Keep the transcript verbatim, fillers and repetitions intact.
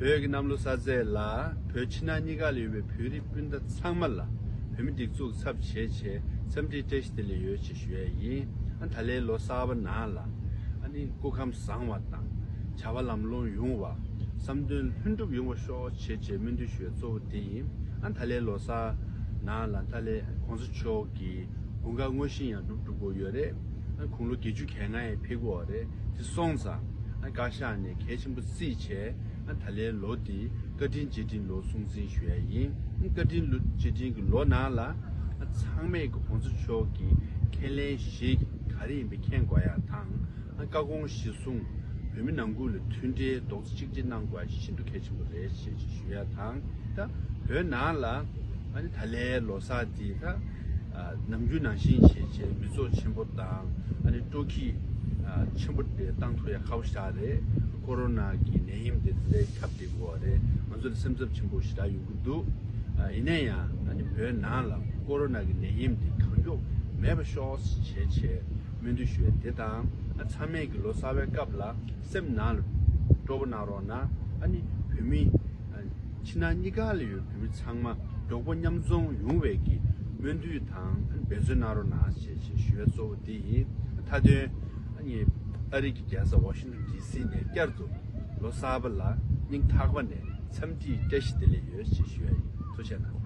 བོད་ཀྱི་གནམ་ལོ་གསར་ཚེས་ལ་བོད་ཕྱི་ནང་གཉིས་ཀ་ལ་ཡོད་པའི་བོད་རིགས་སྤུན་ཟླ་ཚང་མ་ལ་བོད་མི་སྒྲིག་འཛུགས་ཚབ་བྱས་བྱས་འཚམས་འདྲིའི་བཀྲ་ཤིས་བདེ་ལེགས་ཡོད་ཅེས་ཞུ་ཡ་ཡིན། ཨ་ད་ལའི་ལོ་གསར་པ་ནང་ལ་ཨ་ནི་སྐུ་ཁམས་བཟང་བ་དང་བྱ་བ་ལམ་ལྷོང་ཡོང་བ། བསམ་དོན་ལྷུན་གྲུབ་ཡོང་བ་ཤོག་བྱས་བྱས་སྨོན་འདུན་ཞུ་བའི་གཙོ་བོ་དེ་ཡིན། ཨ་ད་ལའི་ལོ་གསར་ནང་ལ་ད་ལའི་གོང་ས་མཆོག་གི་དགུང་གྲངས་དངོས་གཞི་ཡང་འགྲུབ་འགྲོ་གི་ཡོད་རེད། ཨ་དགུང་ལོ་བརྒྱད་ཅུ་གྱ་ལྔ་ཡང་ཕེབས་ཀྱི་ཡོད་རེད། དེ་སོང་ཙང་ཨ་བཀའ་ཤག་ནས་གལ་ཆེན་པོ་བརྩིས་བྱས་ཨ་ད་ལའི་ལོ་འདི་བཀའ་དྲིན་རྗེས་དྲན་ལོ་སྲུང་བརྩི་ཞུ་ཡ་ཡིན། ཨ་བཀའ་དྲིན་ལོ་རྗེས་དྲན་གྱི་ལོ་ནང་ལ་ཨ་ཚང་མས་ཀྱི་གོང་ས་མཆོག་གི་ཁས་ལེན་བཞེས་ག་རེ་ཡིན་པ་མཁྱེན་དགོས་ཡ་དང་། ཨ་བཀའ་དགོངས་གཞིར་བཟུང་བོད་མི་ནང་ཁུལ་ལ་མཐུན་སྒྲིལ་རྡོག་རྩ་གཅིག་སྒྲིལ་གནང་དགོས་ཤིན་ཏུ་གལ་ཆེན་པོ་རེད་ཞེས་ཞུ་ཡ་དང་། ད་བོད་ནང་ལ་ཨ་ནི་ད་ལའི་ལོ་གསར་འདི་ད་ཨ་ནམ་རྒྱུན་ནང་བཞིན་བྱས་བྱས་མི་ཚོགས་ཆེན་པོ་དང་ཨ་ནི་སྤྲོ་སྐྱིད་ཨ་ཆེན་པོ་དེ་བཏང་ཐུབ་ཡ་ཁག་པོ་ཞིག་རེད། ཀོ་རོ་ན་གི་ནད་ཡམས་དེ་དེ་འདྲའི་ཁྱབ་བསྡད་ཀྱི་ཡོད་རེད། ང་ཚོ་ལ་སེམས་འཚབ་ཆེན་པོ་ཞེ་དྲག་ཡོང་གི་འདུག་ཨ་ཡིན་ན་ཡང་ཨ་ནི་བོད་ནང་ལ་ཀོ་རོ་ན་གི་ནད་ཡམས་དེ་གང་མགྱོགས་མེད་པ་ཤོག་བྱས་བྱས་སྨོན་འདུན་ཞུ་ཡ་དེ་དང་། ཨ་ཚང་མས་ཀྱི་ལོ་གསར་བའི་སྐབས་ལ་སེམས་ནང་ལ་སྤྲོ་པོ་གནང་རོགས་གནང་། ཨ་ནི་བོད་མི་ཨ་ཕྱི་ནང་གཉིས་ཀ་ལ་ཡོད་བོད་མི་ཚང་མ་མགྱོགས་པོ་མཉམ་འཛོམས་ཡོང་བའི་གི་སྨོན་འདུན་དང་ཨ་ནི་འབད་བརྩོན་གནང་རོགས་གནང་ཞེས་ཞེས་ཞུ་བའི་གཙོ་བོ་དེ་ཡིན། མཐའ་དོན་ཨ་ནི་ཨ་རི་གི་རྒྱལ་ས་ཝ་ཤིང་ཊོན་ཌི་སི་ནས་བསྐྱར་དུ་ལོ་གསར་པ་ལ་སྙིང་ཐག་པ་ནས་འཚམས་འདྲིའི་བཀྲ་ཤིས་བདེ་ལེགས་ཡོད་ཅེས་ཞུ་ཡ་ཡིན། ཐུགས་རྗེ་གནང་།